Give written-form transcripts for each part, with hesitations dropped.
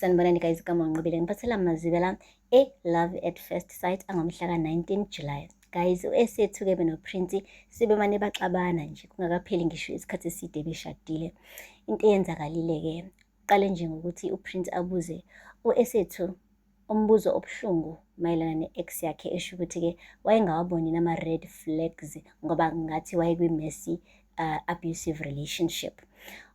Sanibonani guys, igama uNqobile, ngiphathela amazwibela e-Love at First Sight angomhla ka-19 July. Guys, u-Esethu-ke benoPrince sebemane baxabana nje kungakapheli ngisho isikhathi eside beshadile. Into eyenzakalile-ke, qale nje ngokuthi uPrince abuze u-Esethu umbuzo obuhlungu mayelana ne-ex yakhe, esho ukuthi-ke wayengawaboni nama-red flags ngoba ngathi wayekwi-messy abusive relationship.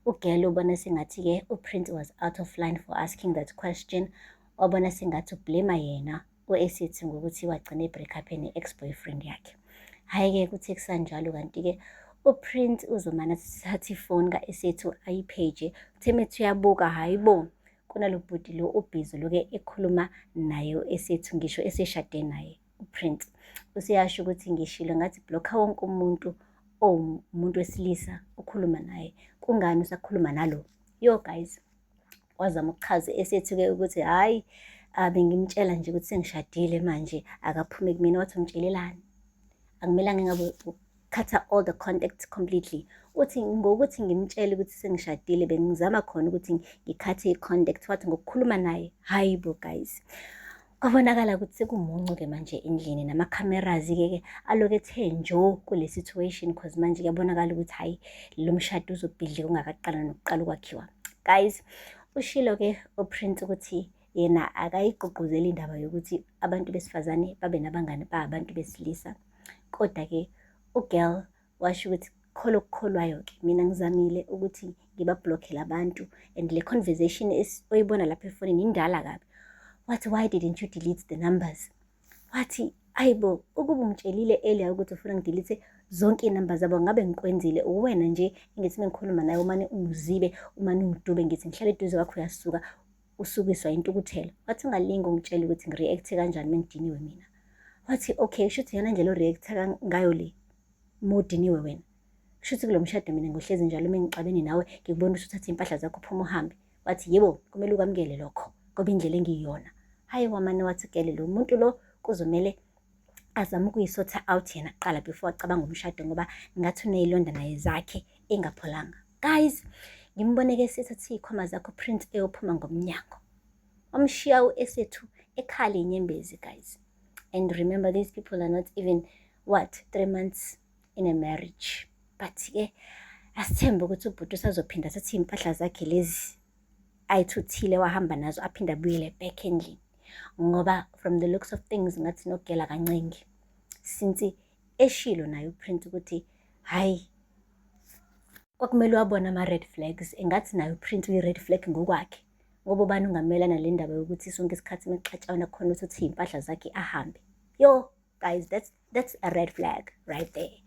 Ugirl ubona sengathi-ke uPrince was out of line for asking that question. Wabona sengathi ublame yena u-Esethu ngokuthi wagcina e-break up ne-ex-boyfriend yakhe. Hhayi-ke, kuthi kusanjalo kanti-ke uPrince uzomane athathe ifoni ka-Esethu ayipheje. Uthe methi uyabuka, hhayi bo, kunalo bhuti lo ubhizi loke ekhuluma naye u-Esethu ngisho eseshade naye uPrince. Useyasho ukuthi ngishilo ngathi blocka wonke umuntu owumuntu wesilisa ukhuluma naye. Kungani usakhuluma nalo? Yo guys, wazama ukuchaza Esethu-ke ukuthi hhayi, bengimtshela nje ukuthi sengishadile manje, akaphume kumina. Wathi ungitshelelani? Akumelanga ngabe cut-a all the contacts completely. Uthi ngokuthi ngimtshele ukuthi sengishadile, bengizama khona ukuthi ngicuthe i-contact. Wathi ngokukhuluma naye, hayi bo guys. Kwabonakala ukuthi sekumuncu-ke manje endlini, nama-cameras-ke ke aloku ethe njo kule situation, cause manje kuyabonakala ukuthi hhayi, lo mshado uzobhidlika ungakaqala nokuqala ukwakhiwa. Guys, ushilo-ke uPrince ukuthi yena akayigqugquzeli indaba yokuthi abantu besifazane babe nabangani babantu besilisa. Kodwa-ke ugirl washo ukuthi kholwa okukholwayo-ke, mina ngizamile ukuthi ngibablocke labantu and le conversation oyibona lapha efonini indala kabi. Wathi, "Why didn't you delete the numbers?" Wathi, ayibo, ukuba ungitshelile earlier ukuthi ufuna ngidelete zonke iy'namba zabo, ngabe ngikwenzile. Uwena nje engithi mengikhuluma nawe umane ungizibe, umane ungidube, ngithi ngihlale eduze kwakho uyasuka, usukiswa intukuthelo. Wathi ungalingi ungitshele ukuthi ngi-react-e kanjani mengidiniwe mina. Wathi okay, kusho ukuthi iyona ndlela o-react-a ngayo le uma udiniwe wena. Kusho ukuthi kulo mshado mina ngohlezi njalo uma ngixabene nawe ngikubona usuthatha iy'mpahla zakho uphuma uhambe. Wathi yebo, kumele ukwamukele lokho ngoba indlela engiyiyona. Hhayi, wamane wathi girl, lo muntu lo kuzomele azame ukuyisorta out yena kuqala before acabanga umshado, ngoba ngathi uney'londa naye zakhe engapholanga. Guys, ngimbone-ke esethatha iy'khwama zakho Prince eyophuma ngomnyango. Wamshiya u-Esethu ekhala iy'nyembezi guys. And remember, these people are not even, what, 3 months in a marriage. But-ke asithembe ukuthi ubhuti usazophinda athathe iy'mpahla zakhe lezi ayithuthile wahamba nazo, aphinde abuyele back endlini. Ngoba from the looks of things ngathi nogirl akancengi. Since eshilo naye uPrince ukuthi hhayi, kwakumele wabona ama-red flags, engathi naye uPrince uyi-red flag ngokwakhe. Ngoba ubani ungamelana le ndaba yokuthi sonke isikhathi mekuxatshwana khona ukuthi uthi iy'mpahla zakhe ahambe? Yo guys, that's a red flag right there.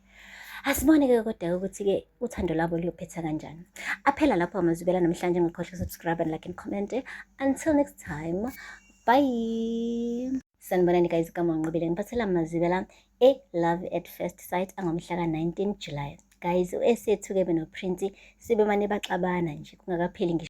Asibone-ke kodwa ukuthi-ke uthando lwabo luyophetha kanjani. Aphela lapho amazwibela namhlanje. Ungakhohlwa subscribe and like and comment. Until next time, bye. Sanibonani guys, igama uNqobile, ngiphathela amazwibela e-Love at First Sight angomhla ka-19 July. Guys, u-Esethu-ke benoPrince sebemane baxabana nje kungakapheli ngisho